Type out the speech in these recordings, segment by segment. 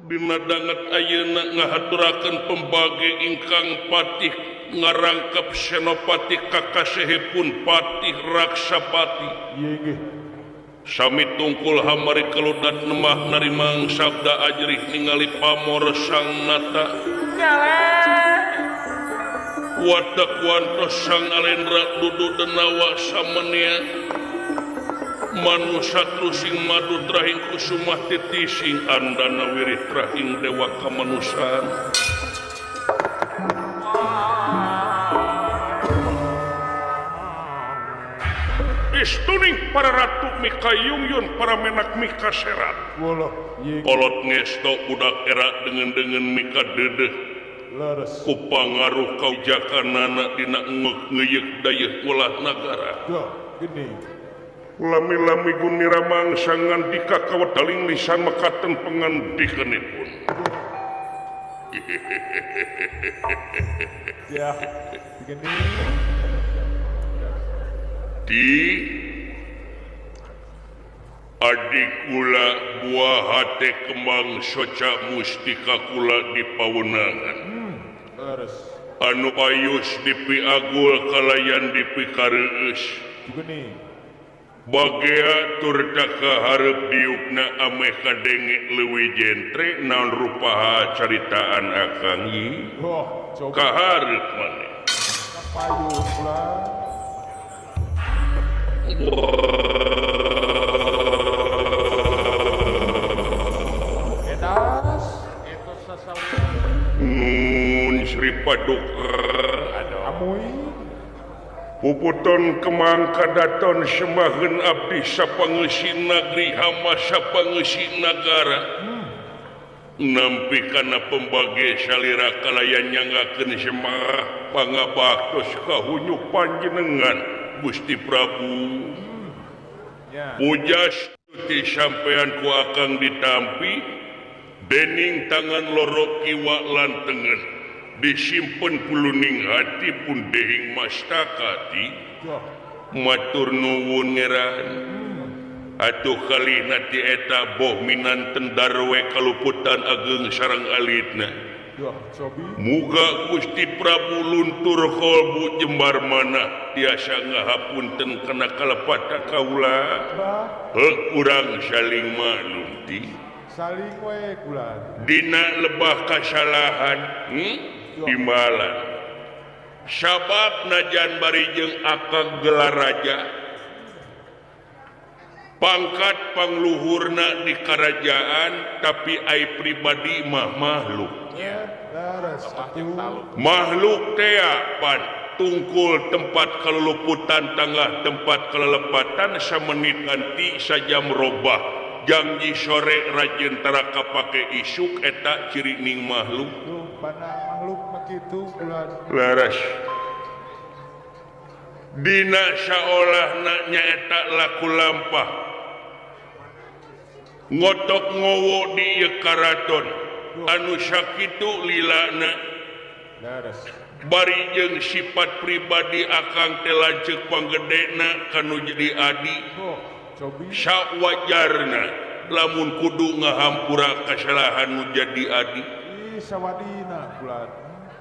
Dina danget ayeuna ngahaturakeun pembage ingkang patih ngarangkep Senopati kakasehipun Patih Raksapati. Ieu Sami tungkul hamari keludat nemah narimang sabda ajrih ningali pamor sang nata. Watak wantos sang alendra dudu denawa samenia manusa trusing madu trahing kusumah titising andana wirih trahing dewa kamanusan. Istuning para ratu mika yungyun para menak mika serat. Kolot ngesto budak era dengan mika dedeh. Ku pangaruh kaujakanana dina ngeyek dayeuh ulah nagara. Lami-lami gunira mangsa ngandika kawedaling lisan mekaten pengandikanipun. Ya, begini. Di adik kula buah hate kembang soca mustika kula di pawenangan. Anu ayus dipiagul kalayan dipikareus. Bagea tur kaharep diukna ameh kadenge leuwih jentre naon rupaha caritaan akang yi. Kaharep maneh. Nun Sri Paduka Puputon kemang kadaton sembaheun abdi sapangeusi nagri hama sapangeusi nagara. Nampi kana pembage salira kalayan nyanggakeun semah pangabaktos kahunyuk panjenengan Gusti Prabu. Puja stuti sampean ku akang ditampi dening tangan loro kiwa lan tengen disimpen puluning hati pun dehing mastakati. Matur nuwun ngeran. Atuh kalihna ti eta boh minanten darwe kaluputan ageng sareng alitna. Muga Gusti Prabu luntur kolbu jembar mana tiasa ngahapunten kana kalepatan kaula. Heuh urang saling maklum ti. Saling we kula. Dina lebah kasalahan timbalan. Sabab najan bari jeung akang gelar raja pangkat pangluhurna di kerajaan tapi ai pribadi mah makhluk. Makhluk tea pan tungkul tempat keluluputan tangah tempat kelelepatan samenit ganti sajam robah janji sore rajin tara kapake isuk eta ciri ning makhluk. Laras dina saolahna nyaeta laku lampah ngotok ngowo di ieu karaton anu sakitu lilana bari jeung sifat pribadi akang teh lanceuk panggedena kanu jadi adi sawajarna lamun kudu ngahampura kasalahan nu jadi adi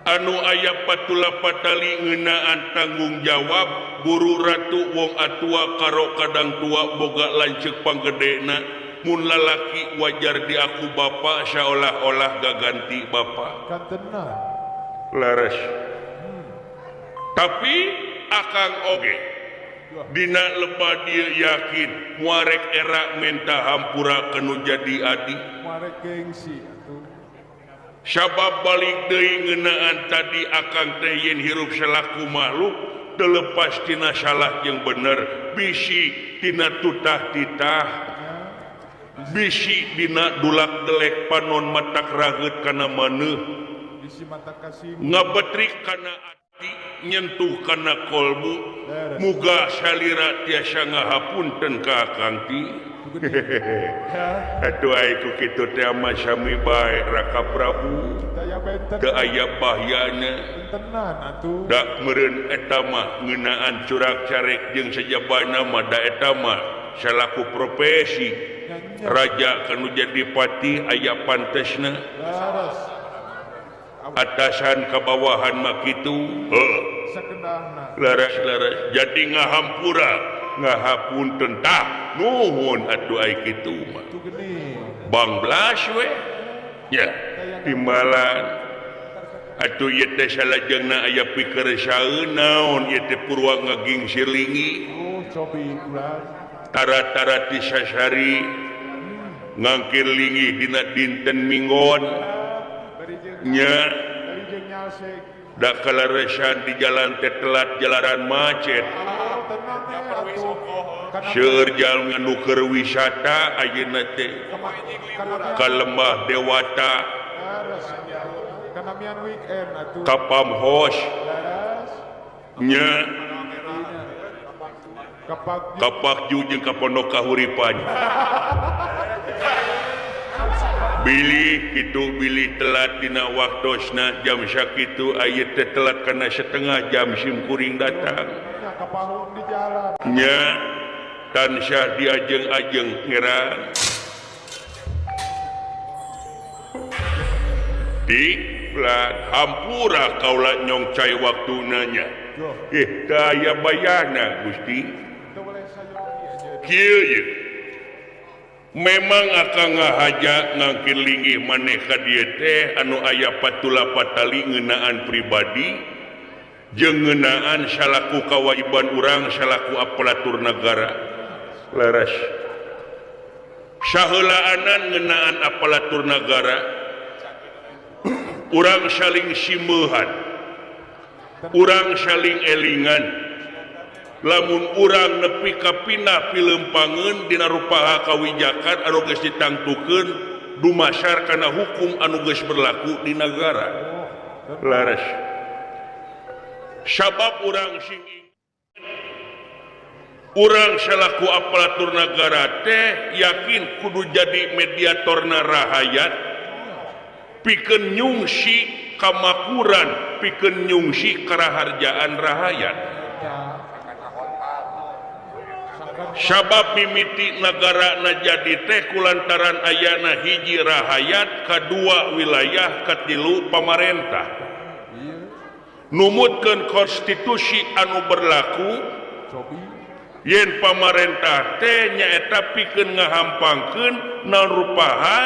anu aya patula patali ngeunaan tanggung jawab guru ratu wong atua karo kadang tua boga lanceuk panggedena mun lalaki wajar diaku bapa seolah-olah gaganti bapa. Laras. Tapi akang oge dina lebah dia yakin muarek era minta hampura kanu jadi adi. Sabab balik deui ngeunaan tadi akang teh yen hirup selaku makhluk teu lepas tina salah jeung bener bisi tina tutah titah bisi dina dulak delek panon matak rageut kana maneuh ngabetrik kana ati nyentuh kana kolbu muga salira tiasa ngahapunten ka akang ti. Atuh ai ku kitu teh mah sami bae Raka Prabu teu aya bahyana da meureun eta mah ngeunaan curak carek jeung sajabana mah da eta mah salaku profesi Raja kanu jadi pati aya pantesna atasan ka bawahan mah kitu heuh laras-laras jadi ngahampura ngahapunten tah nuhun atuh ai kitu mah bangblas we nya timbalan atuh ieu teh salajengna aya pikeresaeun naon ieu teh purwa ngagingsir lingi tara-tara ti sasari ngangkir lingi dina dinten minggon nya da kalaresan di jalan teh telat jalaran macet seueur jalma nu keur wisata ayeuna teh ka Lembah Dewata ka Pamhos nya ka Pakju jeung ka Pondok Kahuripan bilih kitu bilih telat dina waktosna jam sakitu aya teh telat kana setengah jam sim kuring datang nya tansah diajeng-ajeng ngerang di hampura kaula nyongcai waktuna nya teu aya bayana Gusti kieu ye memang akan ngahaja ngangkir linggih maneh ka dieu teh anu aya patula patali ngeunaan pribadi jeung ngeunaan salaku kawajiban urang salaku aparatur negara leres saheulaanan ngeunaan aparatur negara urang saling simeuhan urang saling elingan lamun urang nepi ka pindah pilempangeun dina rupaha kawijakan anu geus ditangtukeun dumasar kana hukum anu geus berlaku di nagara laras sabab urang sing urang salaku aparatur nagara teh yakin kudu jadi mediatorna rahayat pikeun nyungsi kamakuran pikeun nyungsi karaharjaan rahayat sabab mimiti negara na jadi teh kulantaran ayana hiji rahayat kadua wilayah katilu pamarentah numutkeun konstitusi anu berlaku yen pamarentah teh nyaeta pikeun ngahampangkeun naon rupaha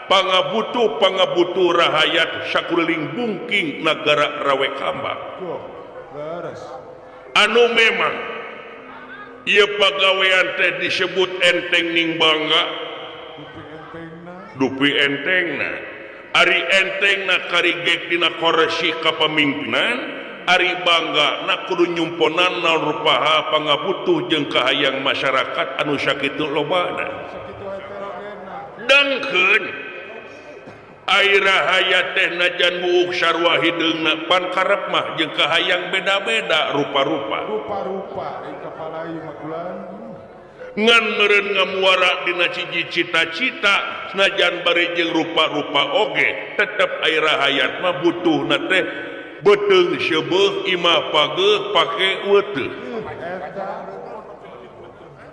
pangabutuh rahayat sakuliling bungking nagara rawe kambang anu memang ieu pagawean teh disebut enteng ning bangga dupi entengna ari entengna karigek dina koresi kapamimpinan ari bangga na kudu nyumponan naon rupaha pangabutuh jeung kahayang masyarakat anu sakitu lobana dangkeun ai rahayat teh najan buuk sarua hideungna pan karep mah jeung kahayang beda-beda rupa-rupa ngan meureun ngamuara dina ciji cita-cita senajan bari jeung rupa-rupa oge tetep ai rahayat mah butuhna teh beuteung seubeuh imah pageuh pake weuteuh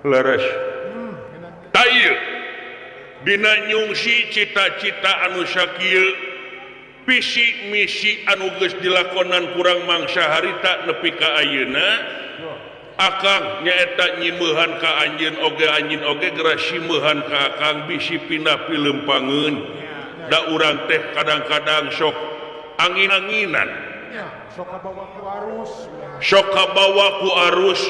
leres tah ieu dina nyungsi cita-cita anu sakieu visi misi anu geus dilakonan kurang mangsa harita nepi ka ayeuna akang nyaeta nyimeuhan ka anjeun oge geura simeuhan ka akang bisi pindah pilempangeun da urang teh kadang-kadang sok angin-anginan sok kabawa ku arus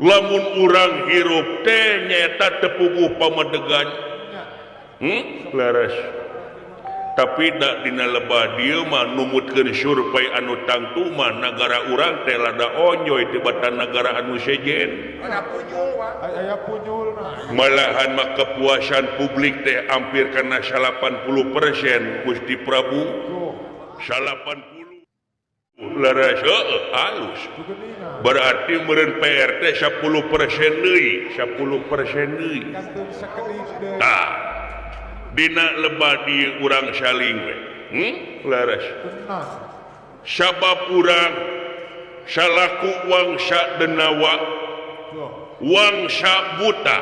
lamun urang hirup teh nyaeta teu puguh pamedegan leres tapi da dina lebah dieu mah numutkeun survei anu tangtu mah nagara urang teh lada onyoy tibatan nagara anu sejen malahan mah kepuasan publik teh hampir kana 80% Gusti Prabu 80 leres halus berarti meureun PRT 10% deui 10% deui tah dina lebah di urang saling we leres sabab urang salaku wangsa denawa wangsa buta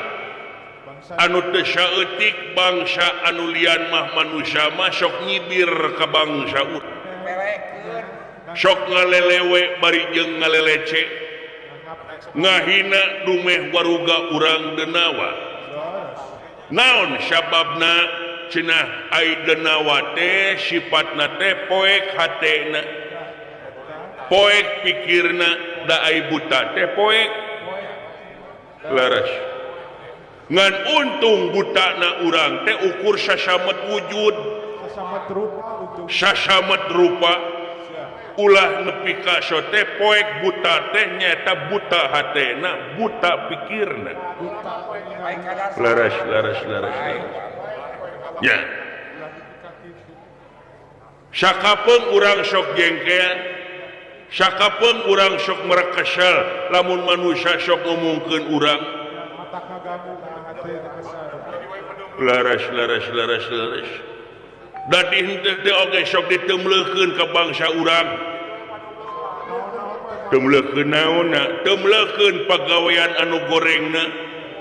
Anu teu saeutik bangsa anu lian mah manusia mah sok nyibir ka bangsa urang. Sok ngalelewe bari jeung ngalelece. Ngahina dumeh waruga urang denawa. Naon sababna cenah ai denawa teh sifatna teh poek hatena. Poek pikirna da ai buta teh poek. Leres. Ngan untung butana urang teh ukur sasamet wujud. Sasamet rupa. Ulah nepi ka sote poek buta teh nyaeta buta hatena, buta pikirna. Leres leres leres. Ya. Sakapeung urang sok jengkel, sakapeung urang sok merekesel lamun manusia sok ngomongkeun urang. Leres leres leres leres. Da di henteu teh oge sok ditemleukeun ka bangsa urang. Temleukeun naonna? Temleukeun pagawean anu gorengna.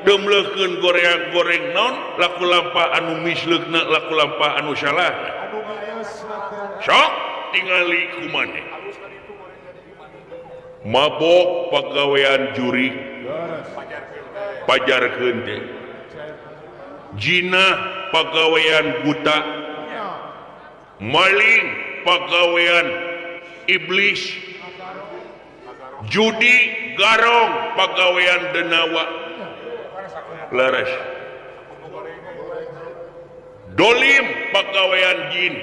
Temleukeun goreng-goreng naon? Laku lampah anu misleukna, laku lampah anu salahna. Sok tingali kumaneh. Mabok pagawean jurig pajarkeun teh. Jinah pagawean buta. Maling pagawean iblis. Judi garong pagawean denawa. Leres. Dolim pagawean jin.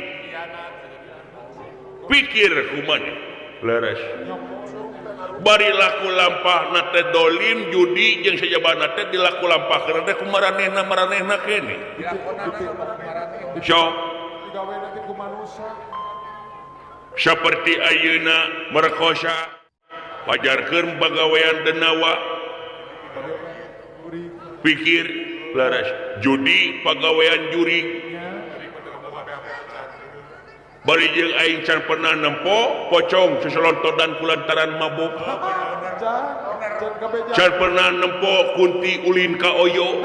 Pikir kumaneh. Leres. Bari laku lampah teh dolim judi jeung sajabana teh dilaku lampah teh kumaranehna maranehna keneh. Sok seperti ayeuna merkosa pajarkeun pagawean denawa. Pikir leres. Judi pagawean jurig. Bari jeung aing can pernah nempo pocong seselontodan kulantaran mabok. Can pernah nempo kunti ulin ka oyo.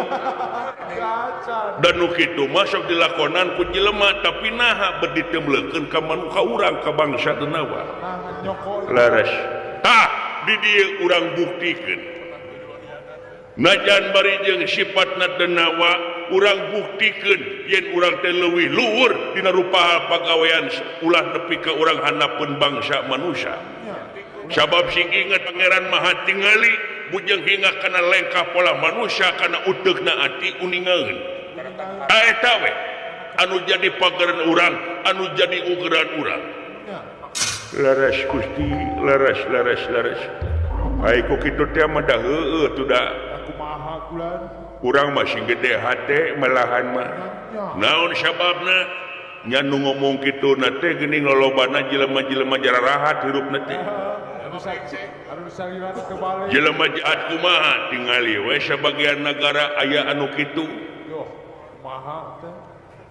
Dan nu kitu mah sok dilakonan ku jelema tapi naha beuh ditemleukeun ka manuka urang ka bangsa denawa. Leres. Tah di dieu urang buktikeun. Najan bari jeung sifatna denawa urang buktikeun yen urang teh leuwih luhur dina rupa pagawean ulah nepi ka urang handapeun bangsa manusia. Sabab sing inget Pangeran Maha Tingali bujeng hingga kana lengkah pola manusia kana uteukna ati uningaeun. Ta eta we anu jadi pageran urang, anu jadi ugeran urang. Leres Gusti, leres leres leres. Ai ku kitu teh mah da heueuh tuh da. Urang masih gede hate malahan mah. Naon sababna? Nya nu ngomong kitu na teh geuning lolobana jelema-jelema jararahat hirupna teh. Jelema jahat kumaha tingali we sabagian nagara aya anu kitu.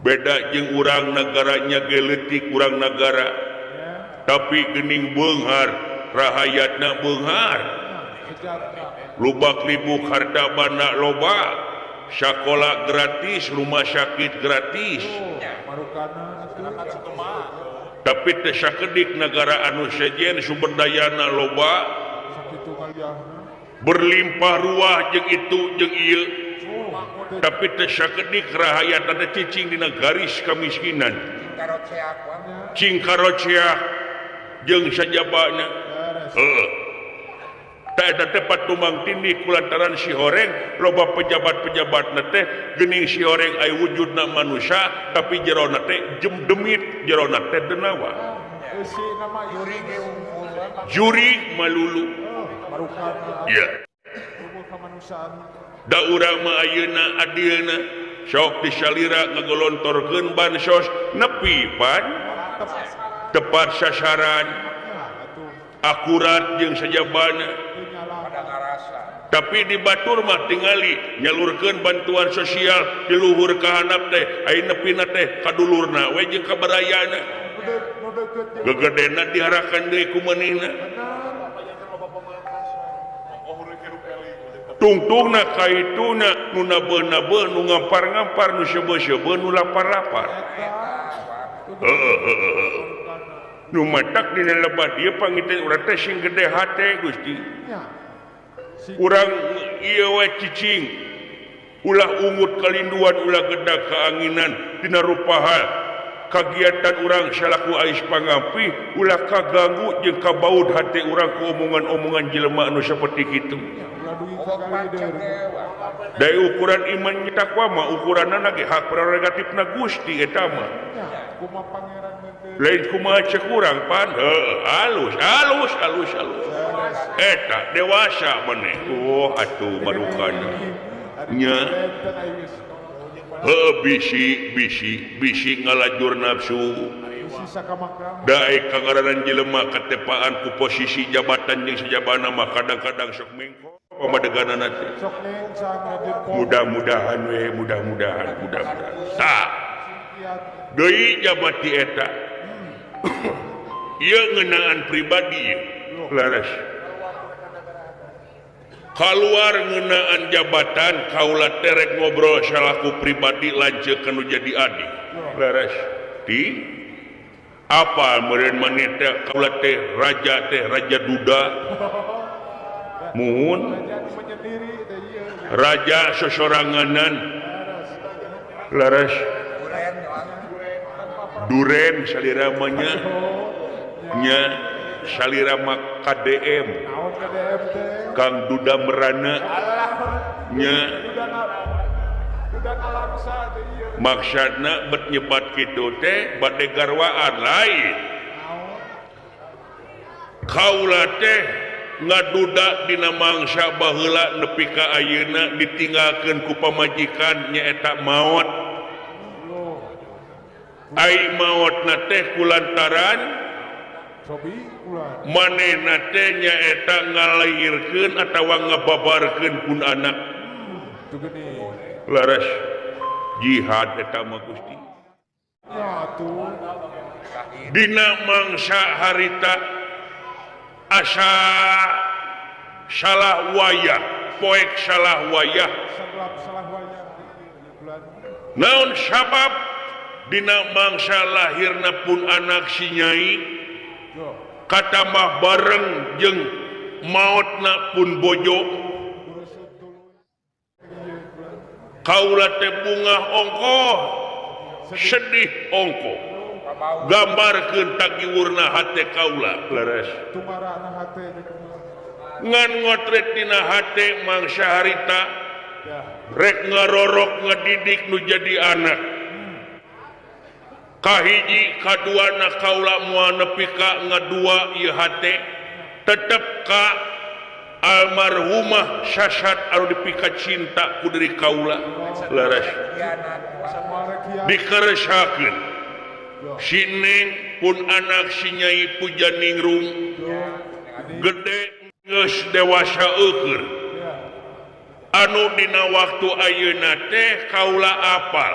Beda jeung urang nagaranya ge leutik urang nagara. Tapi geuning beunghar, rahayatna beunghar. Lubak libuk harta banda loba, sakola gratis, rumah sakit gratis. Tapi teu sakedik nagara anu sejen sumber dayana loba, berlimpah ruah jeung itu jeung ieu. Tapi teu sakedik rahayatna teh cicing dina garis kamiskinan. Cing karoceak jeung sajabana. Heuh. Eta teh patumang tindih kulantaran si horeng loba pejabat-pejabat na teh geuning si horeng aya wujudna manusia tapi jerona teh jem demit jerona teh denawa. Jurig malulu. Ya. Da urang mah ayeuna adilna sok disalira ngagolontorkeun bansos nepi pan tepat sasaran akurat jeung sajabana. Tapi di batur mah tingali nyalurkeun bantuan sosial di luhur ka handap teh aya nepina teh ka dulurna we jeung ka barayana. Gegedena diharakan deui ku manehna. Tungtungna kaituna nu nabeun-nabeun nu ngampar-ngampar nu seubeuh-seubeuh nu lapar-lapar. Heeh. Nu matak dina lebah dieu pangiten urang teh sing gede hate Gusti. Urang ieu we cicing. Ulah ungut kalinduan ulah gedak kaanginan dina rupa hal kagiatan urang salaku ais pangampi ulah kaganggu jeung kabaud hate urang ku omongan-omongan jelema anu saperti kitu. Dari ukuran iman takwa mah ukuranna ge hak prerogatifna Gusti eta mah. Lain kumaha cek urang pan heuh alus alus alus alus. Eta dewasa maneh. Oh atuh marukana. Nya. Heuh bisi bisi bisi ngalajur nafsu. Daek kangaranan jelema katepaan ku posisi jabatan jeung sajabana mah kadang-kadang sok mengko pamadeganana teh. Mudah-mudahan we mudah-mudahan mudah-mudahan. Tah. Deui jabati eta. Ieu ngeunaan pribadi laras. Kaluar ngeunaan jabatan kaula terek ngobrol salaku pribadi lanceuk nu jadi adi. Laras. Di apa meureun maneh teh kaula teh raja duda. Muhun raja sosoranganan laras duren saliramanya nya salirama KDM Kang Duda Merana nya maksudna bet nyebat kitu teh bade garwaan lain kaula teh ngaduda dina mangsa baheula nepi ka ayeuna ditinggalkeun ku pamajikan nyaeta maot. Ai maotna teh kulantaran manehna teh nyaeta ngalairkeun atawa ngababarkeun pun anak. Laras jihad eta mah Gusti. Dina mangsa harita asa salah wayah poek salah wayah naon sabab dina mangsa lahirna pun anak si nyai katambah bareng jeung maotna pun bojo kaula teh bungah ongkoh sedih ongkoh gambarkeun tagiwurna hate kaula leres ngan ngotret dina hate mangsa harita rek ngarorok ngadidik nu jadi anak kahiji kaduana kaula moal nepi ka ngadua ieu hate tetep ka almarhumah sasat anu dipika cinta ku diri kaula leres dikeresakeun si Neng pun anak si Nyai Pujaningrum gede geus dewasa eueur anu dina waktu ayeuna teh kaula apal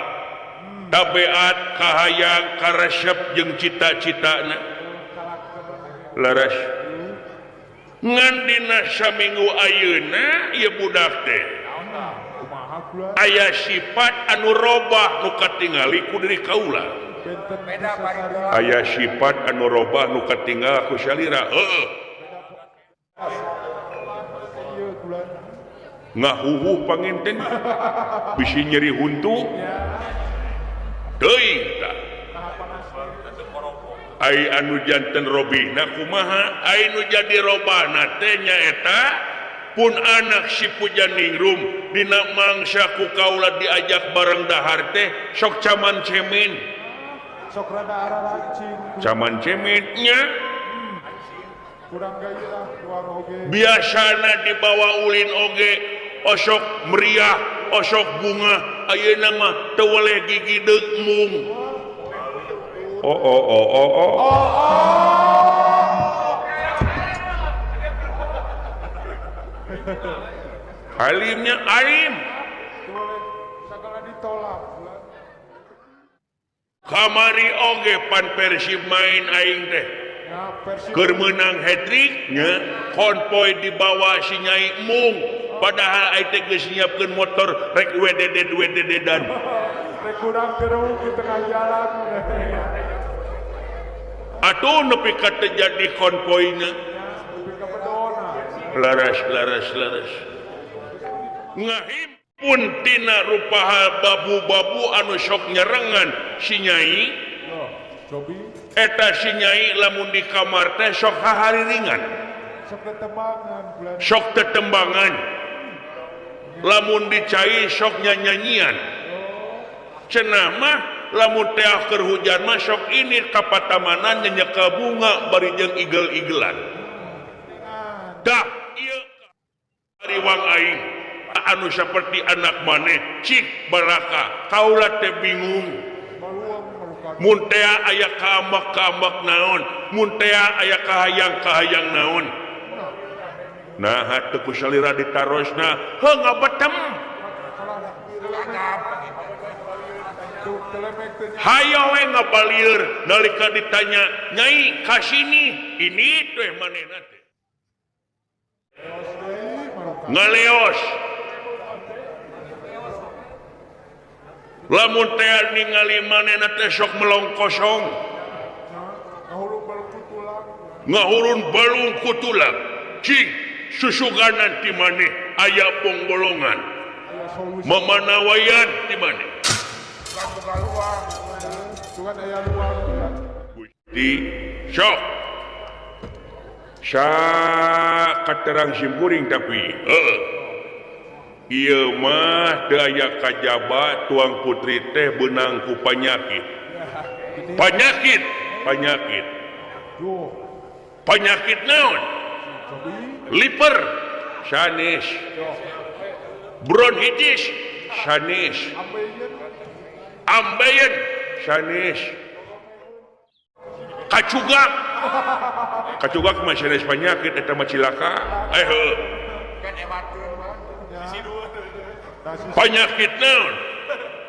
tabeat kahayang karesep jeung cita-citana leres ngan dina saminggu ayeuna ieu budak teh aya sifat anu robah nu katingali ku diri kaula aya sifat anu robah nu katinggal ku salira heueuh ngahuhuh panginten bisi nyeri huntu teuing tah ai anu janten robihna kumaha ai nu jadi robahna teh nyaeta pun anak si Pujaningrum dina mangsa ku kaula diajak bareng dahar teh sok caman cemin sok rada ararancing caman cemin nya kurang gairah luar oge biasana dibawa ulin oge osok meriah osok bunga ayeuna mah teu weleh gigi deuk mung oh oh oh oh oh oh alimnya alim segala ditolak kamari oge pan Persib main aing teh keur meunang hat-trick nya konvoy dibawa si Nyai mung Padahal aing teh geus nyiapkeun motor rek WDD WDD dan rek kurang kerung di tengah jalan. Atuh nepi ka teu jadi konvoyna. Laras laras laras. Ngahimpun tina rupaha babu-babu anu sok nyerengan si Nyai. Eta si Nyai lamun di kamar teh sok hahariringan. Sok tetembangan. Lamun dicai sok nyanyian. Cenah mah lamun teh keur hujan mah sok ini ka patamanan nyenyeka bunga bari jeung igel-igelan. Dah ieu kariwang aing anu seperti anak maneh cik baraka kaula teh bingung. Mun teh aya kaambek-kaambek naon, mun teh aya kahayang-kahayang naon. Nah teu ku salira ditarosna heuh ngabetem. Hayo we ngabalieur nalika ditanya Nyai ka sini ini teh manehna teh ngaleos. Lamun teh ningali manehna teh sok melong kosong ngahurun balung ku tulang cing susuganan ti maneh aya bongbolongan mamanawayan ti maneh Gusti sok sa katerang simkuring tapi heeh ieu mah teu aya kajaba tuang putri teh beunang ku panyakit panyakit panyakit panyakit naon liver sanes bronkitis sanes ambeien sanes kacugak kacugak mah sanes panyakit eta mah cilaka eh heuh panyakit naon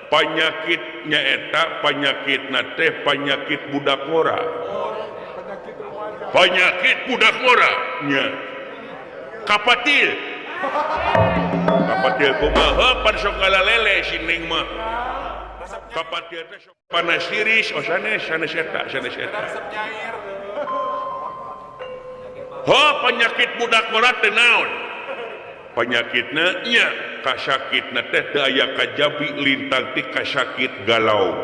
panyakit nyaeta panyakitna teh panyakit budak ngora panyakit budak ngora nya kapatil kapatil kumaha pan sok ngalalele si Neng mah kapatil teh sok panas tiris oh sanes sanes eta sanes eta ho penyakit budak ngora teh naon penyakitna nya kasakitna teh teu aya kajabi lintang ti kasakit galau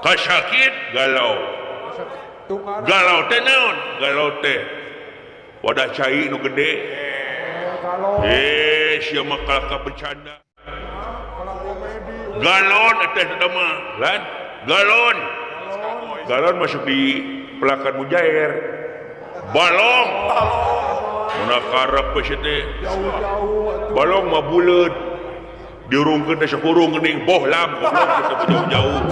kasakit galau galau teh naon galau teh wadah cai nu gede eh sia mah kalaka bercanda galon eta eta mah lan galon galon masuk di pelakan mujair balong mun karep geus teh balong mah buleud diurungkeun teh sakurung geuning bohlam goblok teu jauh-jauh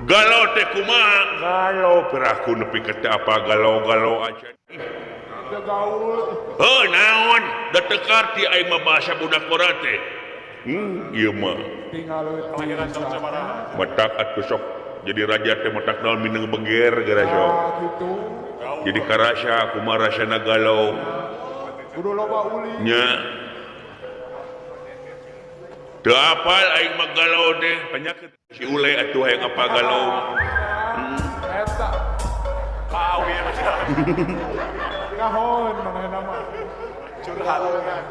galau teh kumaha galau peraku nepi ka teu apa galau-galau aja heuh naon da teu karti aing mah bahasa budak ngora teh ieu mah matak atuh sok jadi raja teh matak naon mineng beger geura sok jadi karasa kumaha rasana galau kudu loba uli nya teu apal aing mah galau teh penyakit si ule atuh hayang apa galau eta kahon manehna mah curhat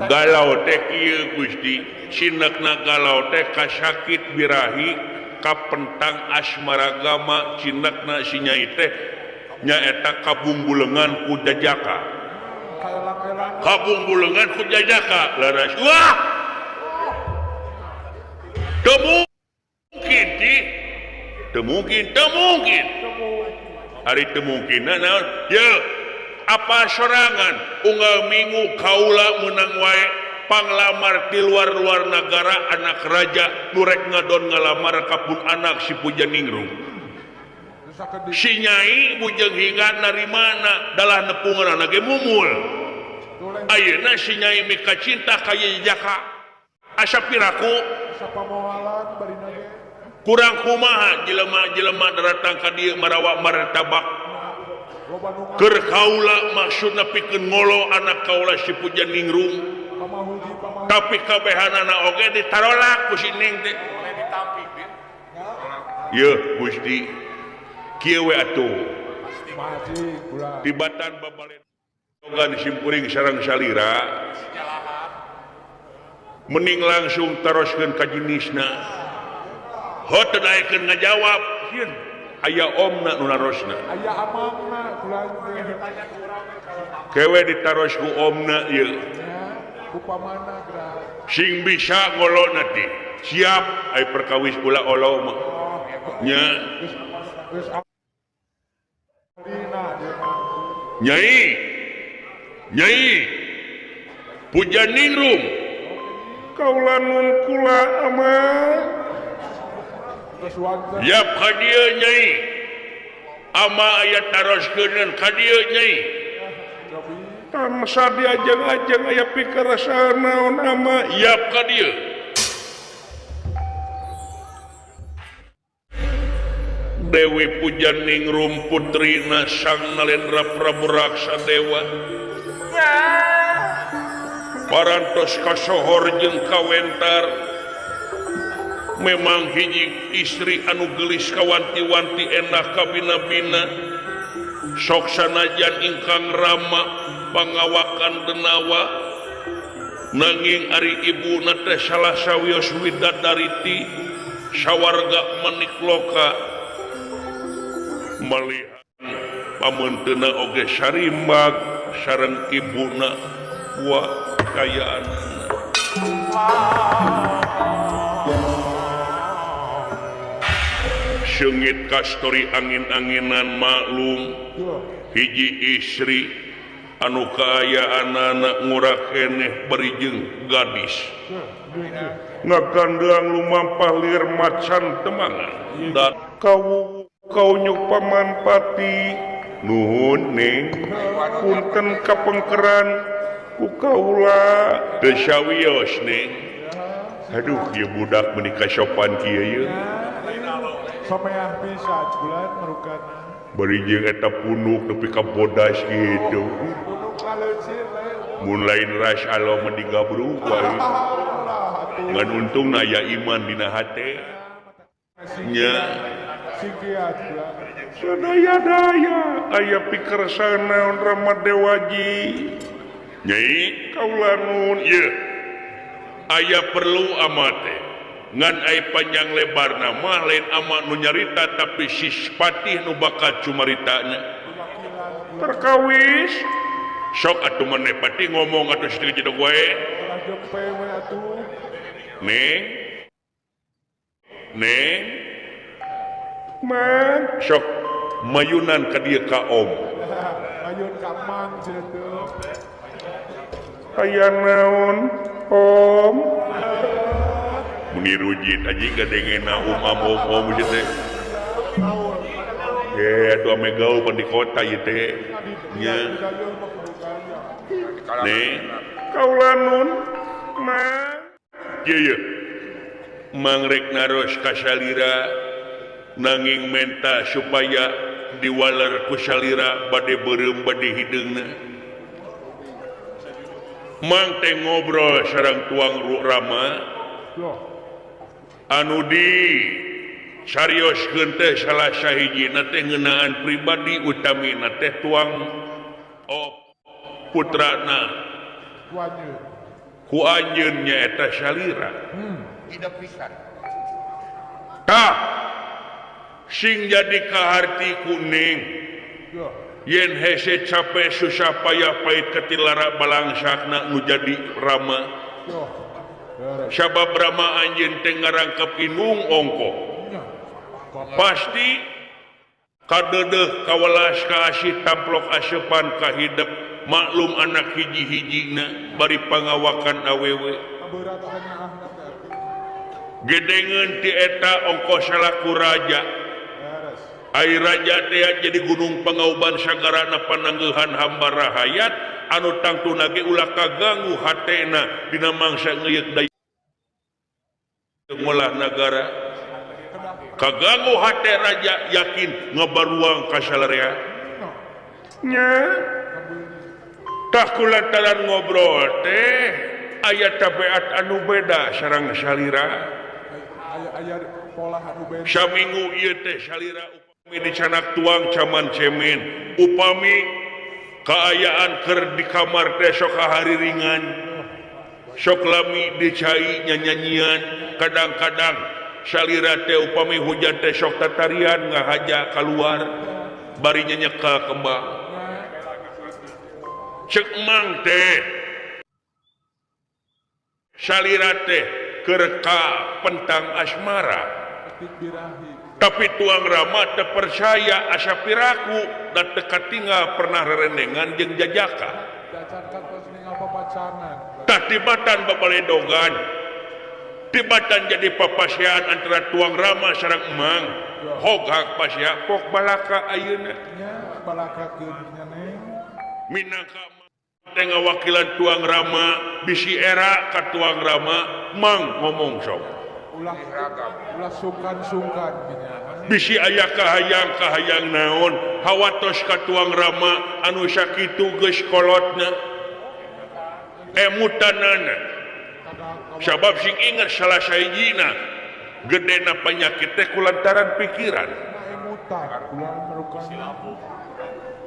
galau teh kieu Gusti sinekna galau teh kasakit birahi kapentang asmaragama cinekna si Nyai teh nyaeta kabungbulengan ku jajaka kabungbulengan ku jajaka laras wah teu mungkin ti teu mungkin teu mungkin ari teu mungkin naon ye apa sorangan unggal minggu kaula menang wae panglamar di luar-luar negara anak raja nu rek ngadon ngalamar ka pun anak si Pujaningrum si Nyai bujeng hingga narimana dalah nepungan ge mumul ayeuna si Nyai mika cinta ka jajaka asa piraku kurang kumaha jelema-jelema daratang ka dieu marawa martabak Loba nu Keur kaula maksudna pikeun ngolo anak kaula si Puja Ningrum. Pamahuji pamahuji. Tapi kabehanana oge ditarolak ku si Ning teh. Yeuh Gusti. Kieu we atuh. Maji kula. Tibatan babaledogan simkuring sareng salira. Mending langsung taroskeun ka jenisna. Hot teu daekeun ngajawab. Sieun aya omna nu narosna. Aya amangna kula teh. Kewe ditaros ku omna ieu. Nya, ku pamana geura. Sing bisa ngolona teh. Siap ai perkawis kula olo mah. Nya. Geus dina dia mah. Nyai. Nyai. Puja Ningrum. Kaula nun kula ama. Geus wantun. Yap ka dieu Nyai. Ama aya taroskeun ka dieu Nyai. Cobi. Tamsa diajeng-ajeng aya pikerasaan naon ama. Yap ka dieu. Dewi Puja Ningrum putrina Sang Nalendra Prabu Raksa Dewa. Parantos kasohor jeung kawentar. Memang hiji istri anu geulis kawanti-wanti endah kabina-bina. Sok sanajan ingkang rama pangawakan denawa. Nanging ari ibuna teh salah sawios widadariti sawarga manikloka. Malihan pameunteuna oge sarimbag sareng ibuna wa kayaanana. Seungit kastori angin-anginan maklum hiji istri anu kaayaanana ngurah keneh bari jeung gadis. Ngagandang lumampah lir macan temangan. Da kawu kau nyuk paman pati nuhun ning punten kapengkeran ku kaula teu sawios ning. Aduh ieu budak meuni kasopan kieu ieu. Someah bisa bulan merukana. Bari jeung eta punuk nepi ka bodas kitu. Punuk kaleucir lain. Mun lain ras alo mah digabruk wae. Ngan untungna aya iman dina hate. Nya. Sadaya-daya aya pikersa naon Rama Dewaji. Nyai kaula nun ieu. Aya perlu ama teh. Ngan ai panjang lebarna mah lain ama nu nyarita tapi sispatih nu bakal cumaritana. Perkawis sok atuh maneh pati ngomong atuh sakitu jedog wae. Neng. Neng. Man sok mayunan ka dieu ka om. Mayun ka mang cenah teu. Aya naon om? Meni rujit aja gadengena um am om om ieu teh. Atuh ame gaul pan di kota ieu teh. Nya. Neng, kaula nun mang. Ieu ieu. Mang rek naros ka salira nanging menta supaya diwaler ku salira bade beureum bade hideungna. Mang teh ngobrol sareng tuang Rama anu di sarioskeun teh salah sahijina teh ngeunaan pribadi utamina teh tuang putrana ku anjeun nyaeta salira. Hidup pisan. Tah sing jadi kaharti kuning yen hese capek susah payah pahit katilara balangsakna nu jadi Rama. Sabab Rama anjeun teh ngarangkep inung ongko. Pasti kadeudeuh kawelas kaasih tamplok aseupan kahidep maklum anak hiji-hijina bari pangawakan awewe. Gedengeun ti eta ongko salaku raja. Ai raja teh jadi gunung pangauban sagarana pananggehan hamba rahayat anu tangtuna ge ulah kaganggu hatena dina mangsa ngeuyeuk daya ngolah nagara. Kaganggu hate raja yakin ngabaruang ka salarea. Nya tah kulantaran ngobrol teh aya tabiat anu beda sareng salira. Aya pola anu beda. Saminggu ieu teh salira upami dicanak tuang caman cemen, upami kaayaan keur di kamar teh sok hariringan, sok lami dicai nyanyanyian, kadang-kadang salira teh upami hujan teh sok tatarian ngahaja kaluar bari nyeka kembang. Cek mang teh salira teh keur ka pentang asmara, tapi tuang Rama teu percaya asa piraku da teu katinggal pernah rerendengan jeung jajaka. Tah tibatan babaledogan, tibatan jadi papasean antara tuang Rama sareng Emang. Hog hak pasea pok balaka ayeuna. Balaka keun nya neng. Minangka teh ngawakilan tuang Rama bisi era ka tuang Rama mang ngomong sok. Ulah ulah sungkan-sungkan bisi aya kahayang-kahayang naon hawatos ka tuang Rama anu sakitu geus kolotna emutanana. Sabab sing inget salah sahijina gedena penyakit teh kulantaran pikiran.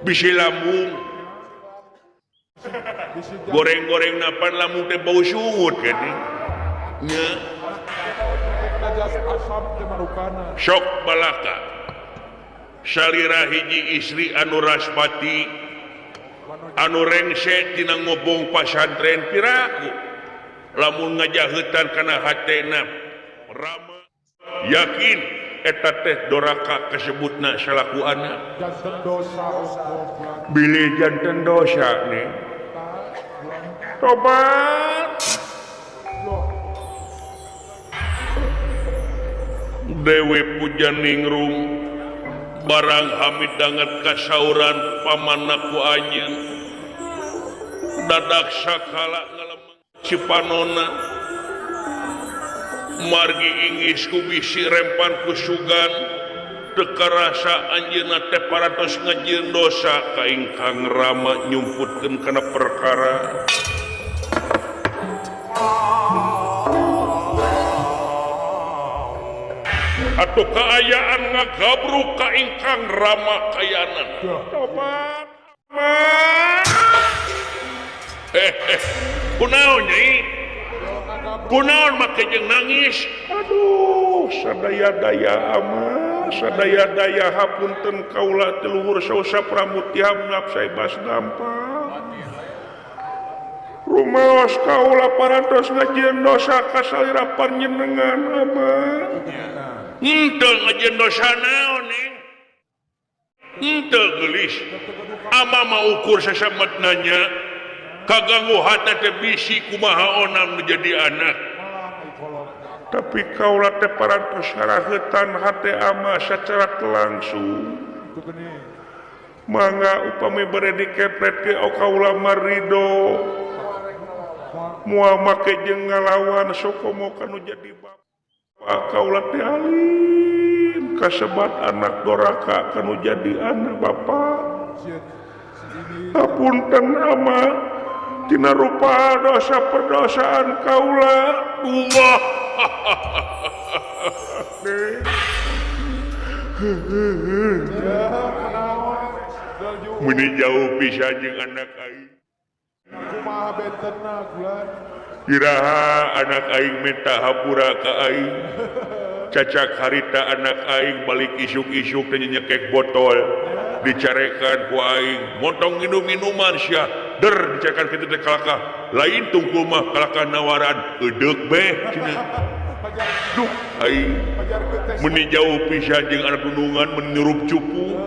Bisi lambung goreng-goreng napan lambung teh bau sungut geuning nya. Sok balaka salira hiji istri anu Raspati anu rengse tina ngobong pasantren piraku lamun ngajaheutan kana hatena Rama yakin eta teh doraka kasebutna salaku anak. Bilih janten dosa nih tobat. Dewi Pujaningrum barang hamid danget kasauran pamanaku anjeun dadak sakala ngalemeng cipanona margi ingis ku bisi rempan ku sugan teu karasa anjeunna teh paratos ngajieun dosa ka ingkang Rama nyumputkeun kana perkara. Atau keayaan ngagabru ka ingkang Rama kayanan. Tobat. Kunaon nyai? Kunaon make jeung nangis? Aduh, sadaya-daya ama, sadaya-daya hapunten kaula teh luhur sausa pramutiam ngapsai bas dampa. Rumaos kaula parantos ngajieun dosa ka salira panjenengan ama. Henteu ngajieun dosa naon ning? Henteu geulis. Ama mah ukur sasametna nya kaganggu hate teh bisi kumaha onang menjadi anak. Tapi kaula teh parantos saraheutan hate ama sacara langsung. Mangga upami bade dikepret ge kaula marido. Moal make jeung ngalawan sokomo kanu jadi bapa. Kaula teh alim kasebat anak doraka kanu jadi anak bapa. Hapunten ama tina rupa dosa perdosaan kaula. Allah. Meni jauh pisan jeung anak aing. Kumaha bentenna gulan? Iraha anak aing minta hampura ka aing. Cacak harita anak aing balik isuk-isuk teh nyekek botol. Dicarekan ku aing, motong minum-minuman sia. Der dicarekan kitu teh kalakah. Lain tungkul mah kalakah nawaran edeuk beh cenah. Duh aing meni jauh pisan jeung anak gunungan menirup cupu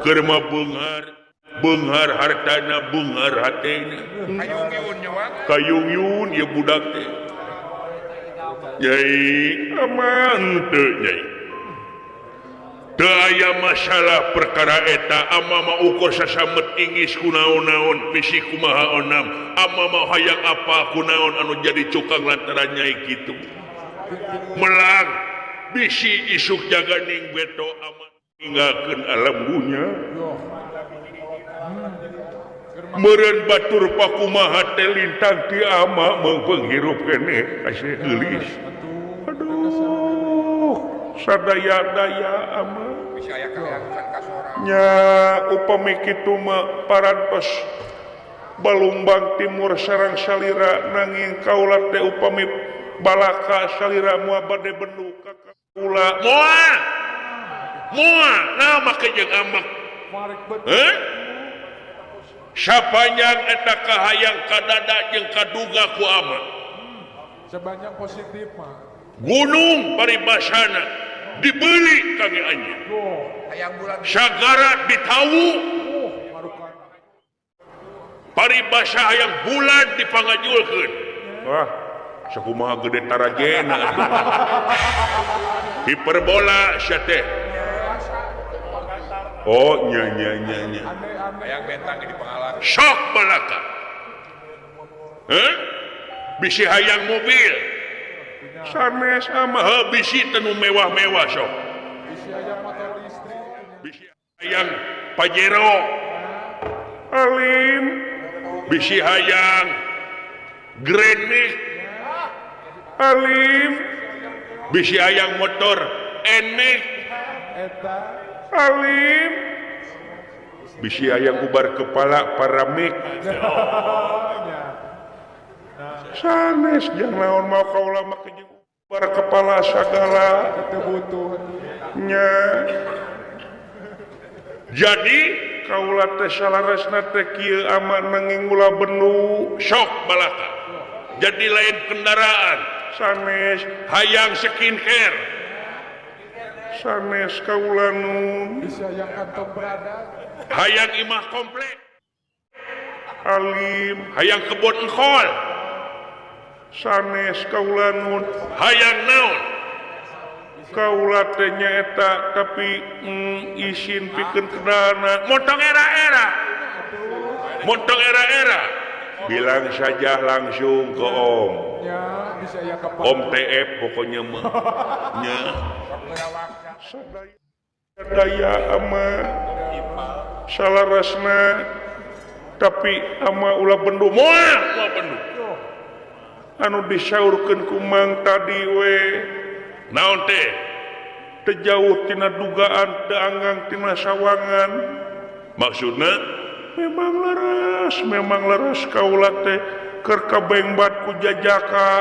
keur mah beunghar. Beunghar hartana, beunghar hatena. Kayungyun ieu budak teh. Nyai aman teu nyai. Teu aya masalah perkara eta ama mah ukur sasamet ingis kunaon-naon bisi kumaha onam. Ama mah hayang apa kunaon anu jadi cukang lantaran nyai kitu. Melang bisi isuk jaganing beto ama ninggalkeun alam dunya. Meureun batur pakumaha teh lintang ti ama meungpeung hirup keneh kasih geulis. Aduh, sadaya-daya ama. Nya upami kitu mah parantos Balumbang Timur sareng salira nanging kaula teh upami balaka salira moal bade bendu ka kaula. Moal. Moal nah make jeung amak. Heh? Sapanjang eta kahayang kadada jeung kaduga ku ama. Sebanyak positif mah. Gunung paribasana dibeli kami anjeun. Sagara ditawu. Paribasa hayang bulan dipangajulkeun. Wah, sakumaha gede tarajena atuh. Hiperbola sia teh. Oh, nya nya nya nya. Hayang bentang di Pangalang. Sok balaka. Heh? Bisi hayang mobil. Sanes ama heuh bisi teu nu mewah-mewah sok. Bisi hayang motor listrik. Bisi hayang Pajero. Alim. Bisi hayang Grand Max. Alim. Bisi hayang motor Nmax. Eta. Alim. Bisi hayang ubar kepala paramik. Sanes jeung naon mau kaula mah jeung ubar kepala sagala teu butuh nya. Jadi kaula teh salaresna teh kieu ama nanging ulah bendu sok balaka. Jadi lain kendaraan sanes hayang skincare. Sanes kaula nun bisi hayang kantong berada. Hayang imah komplek. Alim hayang kebon engkol. Sanes kaula nun hayang naon kaula teh nyaeta tapi isin pikeun kedana motong era-era motong era-era bilang saja langsung ke om. Ya, bisa ya ke Om TF pokoknya mah nya daya ama salarasna tapi ama ulah bendu moal moal bendu anu disaurkeun ku Mang tadi we naon teh teu jauh tina dugaan teu anggang tina sawangan maksudna memang leres kaula teh keur kabengbat ku jajaka.